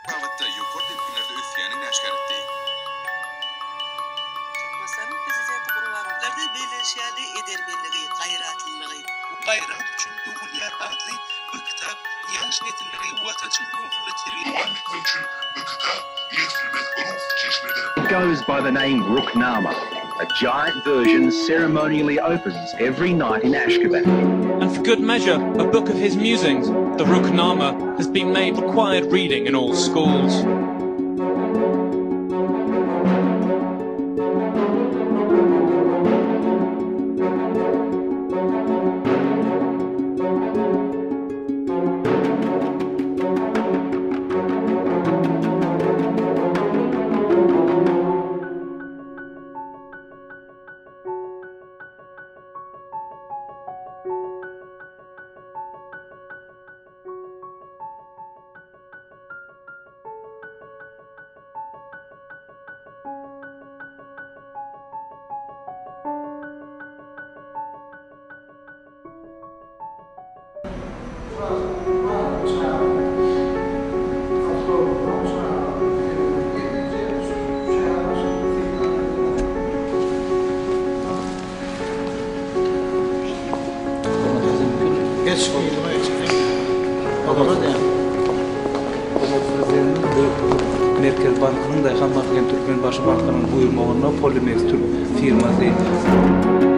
Babatda ýokary depginlerde ösýändigini äşgär etdi. Türkmenistanyň Prezidenti Gurbanguly. Larda bellenişi ýaly, edermenligi, gaýratlylygy, Gaýrat üçin dogulýar atly bu kitap ýaş nesilleri watançylyk ruhunda terbiýe Dowam etmek üçin bu kitap egsilmez ruhy çeşmedir. It goes by the name Rukhnama, a giant version ceremonially opens every night in Ashgabat. And for good measure, a book of his musings, the Rukhnama, has been made required reading in all schools. Merkezi bankynyň, Daýhan banky hem Türkmenbaşy bankynyň buýurmagynda Polimex türk firmasy.